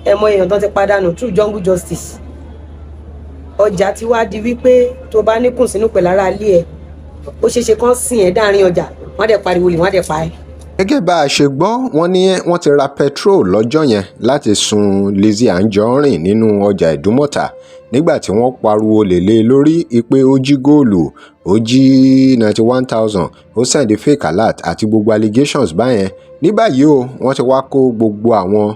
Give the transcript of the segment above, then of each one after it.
Ẹ mọ èèyàn tó ti padànù through jungle justice. Ọjà ti wá di wípé tó bá ní kùnsínú pẹ̀lú ara ilé ẹ, ó ṣeéṣe kán sìn ẹ́ dáàrin ọjà, wọ́n á dẹ̀ pariwo lè, wọ́n á dẹ̀ pa ẹ́. Gẹ́gẹ́ bá a ṣe gbọ́, wọ́n ní wọ́n ti ra petrol lọ́jọ́ yẹn láti sun Lizzy Anjorin nínú ọjà Ìdúmọ̀tà nígbà tí wọ́n pariwo olè lé e lórí pé ó jí góòlù, ó jí 91,000, ó send fake alert àti gbogbo allegations báyẹn. Ní báyìí o, wọ́n ti wá kó gbogbo àwọn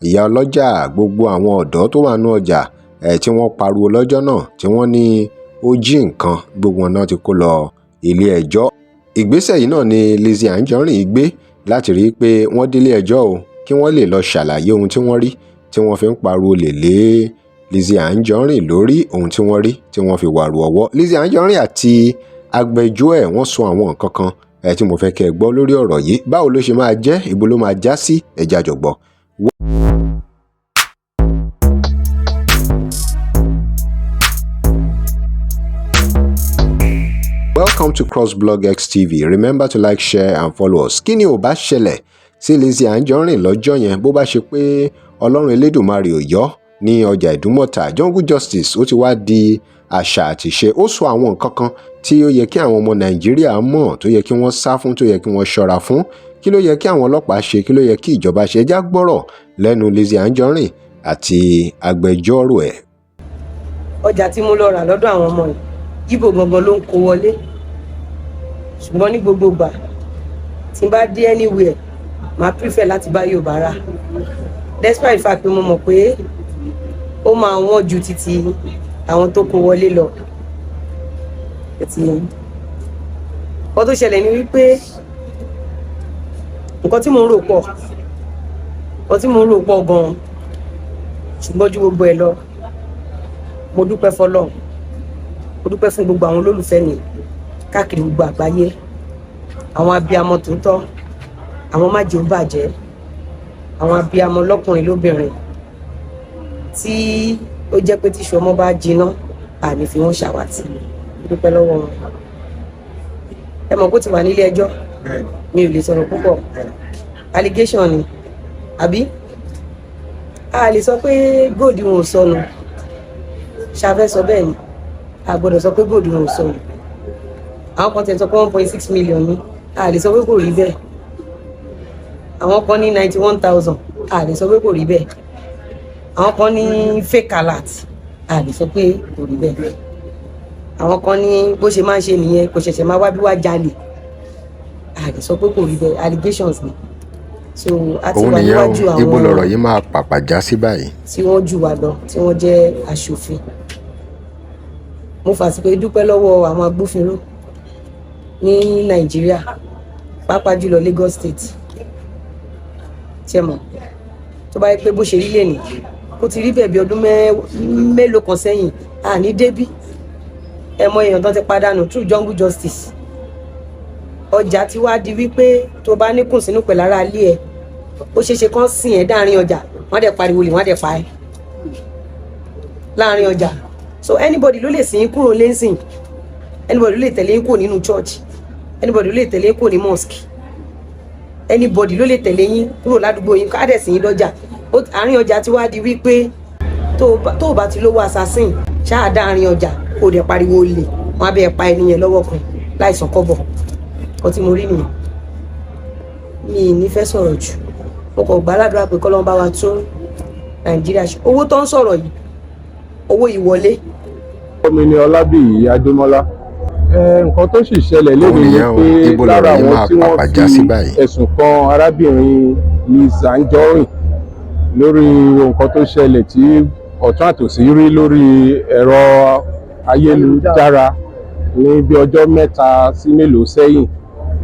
ìyá ọlọ́jà, gbogbo àwọn ọ̀dọ́ tó wà nínú ọjà ẹ̀ tí wọ́n pariwo lọ́jọ́ náà tí wọ́n ní ó jí nǹkan, gbogbo wọn náà ti kó lọ ilé-ẹjọ́. Ìgbésẹ̀ yìí náà ni Lizzy Anjorin gbé láti rí i pé wọ́n délé ẹjọ́ o, kí wọ́n lè lọ́ọ́ ṣàlàyé ohun tí wọ́n rí tí wọ́n fi ń pariwo olè lé Lizzy Anjorin lórí, ohun tí wọ́n rí tí wọ́n fi wàrú ọwọ́. Lizzy Anjorin àti agbẹjọ́ ẹ̀, wọ́n sọ àwọn nǹkan kan ẹ̀ tí mo fẹ́ kẹ́ ẹ gbọ́ lórí ọ̀rọ̀ yìí. Báwo ló ṣe máa jẹ́? Ibo ló máa já sí? Ẹ jẹ́ a jọ gbọ́. Welcome to crossblog XTV. Remember to like, share and follow us. Kí ni ò bá ṣẹlẹ̀ sí Lizzy Anjorin lọ́jọ́ yẹn bó bá ṣe pé Ọlọ́run Elédùmarè ò yọ ní ọjà Ìdúmọ̀tà? Jungle justice, ó ti wá di àṣà àtìṣe. Ó sọ àwọn nǹkan kan tí ó yẹ kí àwọn ọmọ Nàìjíríà mọ̀, tó yẹ kí wọ́n sá fún, tó yẹ kí wọ́n ṣọ́ra fún. Kí ló yẹ kí àwọn ọlọ́pàá ṣe? Kí ló yẹ kí ìjọba ṣe? Ẹ já gbọ́rọ̀ lẹ́nu Lizzy Anjorin àti agbẹjọ́rò ẹ̀. Ọjà tí mo lọ rà lọ́dọ̀ àwọn ọmọ yìí, Yíbò gangan ló ń kó wọlé, ṣùgbọ́n ní gbogbo ìgbà tí n bá dé anywhere, màá prefer láti bá Yorùbá rà, despite the fact pé mo mọ̀ pé ó máa wọ́n ju títí àwọn tó kó wọlé lọ. Ti nǹkan tó ṣẹlẹ̀ ni wípé nǹkan tí mò ń rò pọ̀, nǹkan tí mò ń rò pọ̀ gan-an, ṣùgbọ́n ju gbogbo ẹ̀ lọ, mo dúpẹ́ fọlọ́run, mo dúpẹ́ fún gbogbo àwọn olólùfẹ́ mi káàkiri gbogbo àgbáyé, àwọn abiyamọ tòótọ́, àwọn májèó bàjẹ́, àwọn abiyamọ lọ́kùnrin lóbìnrin tí ó jẹ́ pé tíṣu ọmọ bá jiná, àní fi wọ́n ṣàwátì. Mo dúpẹ́ lọ́wọ́ wọn. Ẹ mọ̀ kó ti wà nílé ẹjọ́, mi ò lè sọ̀rọ̀ púpọ̀. Allegation ni, àbí a lè sọ pé gold wọn ò sọnù? Ṣàfẹ́ sọ bẹ́ẹ̀ ni, a gbọ́dọ̀ sọ pé gold wọn ò sọnù. Àwọn kan tẹ̀ sọ pé 1.6 million ni, a lè sọ pé kò rí bẹ́ẹ̀. Àwọn kan ní 91,000, a lè sọ pé kò rí bẹ́ẹ̀. Àwọn kan ní fake alert, a lè sọ pé kò rí bẹ́ẹ̀. Àwọn kan ní bó ṣe máa ń ṣe nìyẹn, kò ṣẹ̀ṣẹ̀ máa wá bí wá jalè, a lè sọ pé kò rí bẹ́ẹ̀. Allegations ni. So a ti Òun wà nìyẹn o. níwájú Ibo lọ̀rọ̀ àwọn yìí máa pàpà já sí báyìí? tí wọ́n jù wá lọ, tí wọ́n jẹ́ aṣòfin. Mo fàsìkò yìí dúpẹ́ lọ́wọ́ àwọn agbófinró ní Nàìjíríà, pàápàá jùlọ Lagos State. Ṣe mọ̀, tó bá yẹ pé bó ṣe rí lẹ́nìí kó ti rí bẹ́ẹ̀ bí ọdún mélòó kan sẹ́yìn, àní débí. Ẹ mọ èèyàn tó ti padànù through jungle justice. Ọjà ti wá di wípé tó bá ní kùnsínú pẹ̀lú ara ilé ẹ, ó ṣeéṣe kán sìn ẹ́ dáàrin ọjà, wọ́n á dẹ̀ pariwo lè, wọ́n á dẹ̀ pa ẹ́ láàrin ọjà. So anybody ló lè sìn yín kúrò lẹ́sìn, anybody ló lè tẹ̀lé yín kúrò nínú church, anybody ló lè tẹ̀lé yín kúrò ní mosque, anybody ló lè tẹ̀lé yín kúrò ládùúgbò yín, ká dẹ̀ sìn yín dọ́jà. Àárín ọjà ti wá di wípé tó o bá ti lówó assassin ṣáà dáàrin ọjà, kó o dẹ̀ pariwo olè, wọ́n á bẹ́ẹ̀ pa ẹni yẹn lọ́wọ́ kan láìsàn kọ́bọ̀. Kọ́ tí mo rí nìyẹn. Mi ì ní fẹ́ sọ̀rọ̀ jù. Mo kàn gbàládùra pé kọ́lọ́n bá wa tún Nàìjíríà ṣe. Owó tó ń sọ̀rọ̀ yìí, owó ìwọlé. Mi ni Ọlábìyí Adémọ́lá. Nǹkan tó sì ṣẹlẹ̀ Òun lónìí ni nìyẹn o. pé Ibo lára lọ̀rọ̀ yìí àwọn máa tí wọ́n pàpà já sí fi báyìí? ẹ̀sùn kan arábìnrin Liz Anjorin lórí nǹkan tó ṣẹlẹ̀ tí ọ̀tún àtòsí rí lórí ẹ̀rọ ayélujára ní bí ọjọ́ 3 sí mélòó sẹ́yìn,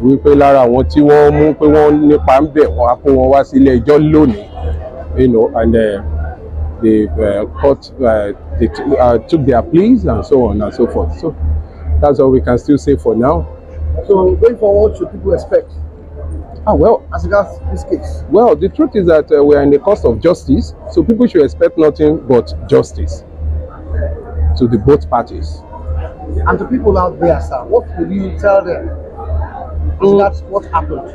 wípé lára àwọn tí wọ́n mú pé wọ́n nípa ń bẹ̀, wọ́n á kó wọn wá sílé ẹjọ́ lónìí, and the court they took their pleas and so on and so forth. So that's all we can still say for now. So going forward, should people expect Ah, well, as regards this case? Well, the truth is that we are in the course of justice, so people should expect nothing but justice to the both parties. And to people out there, sir, what would you tell them as regards what happened?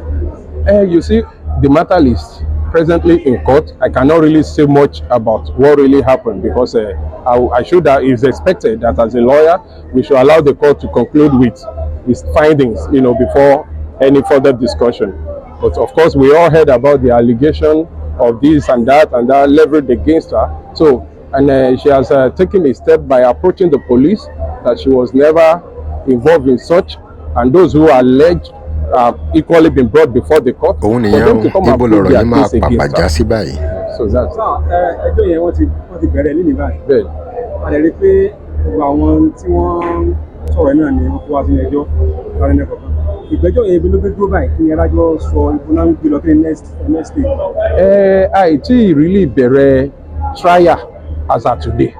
You see, the matter list presently in court. I cannot really say much about what really happened because I should that it's expected that as a lawyer, we should allow the court to conclude with its findings before any further discussion. But of course, we all heard about the allegation of this and that and that leveled against her. So, and she has taken a step by approaching the police that she was never involved in such, and those who are alleged have equally been brought before the court Òun for nìyẹn them o. to come and Ibo prove lọ̀rọ̀ their yìí máa case pàpà against já her. sí báyìí? So that's Sir, ẹjọ́ yẹn wọ́n ti bẹ̀rẹ̀ lónìí báyìí. Bẹ́ẹ̀. A lè rí i pé gbogbo àwọn tí wọ́n sọ̀rọ̀ náà ni wọ́n kó wá sínú ẹjọ́ lọ́rẹ́ náà kọ̀ọ̀kan. Ìgbẹ́jọ́ yẹn, ibi ló gbé dúró báyìí? Kí ni adájọ́ sọ? Ibo náà ń gbé lọ? Kí ni next day? Ẹ àìtí really bẹ̀rẹ̀ trial as at today,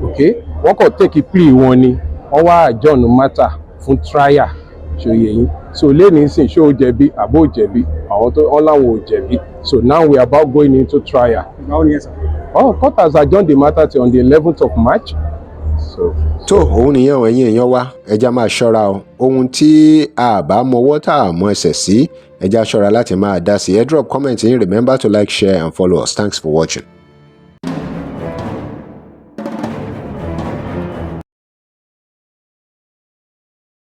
okay? Wọ́n kàn take plea wọn ni, wọ́n wá adjourn matter fún trial. Ṣó yé yín? So lẹ́nìí sìn, ṣé ó jẹ̀bi àbó ò jẹ̀bi? Àwọn tó wọ́n láwọn ò jẹ̀bi. So now we are about going into trial. Ìgbà wo ni ẹ sà? Oh, court has adjourned the matter till on the 11th of March. So Tó, òun nìyẹn o. Ẹ̀yin èèyàn wa, ẹ jẹ́ á máa ṣọ́ra o. Ohun tí a bá mọwọ́ tá a mọ ẹsẹ̀ sí, ẹ jẹ́ á ṣọ́ra láti máa dá sí. Ẹ drop comment yín. Remember to like, share and follow us. Thanks for watching.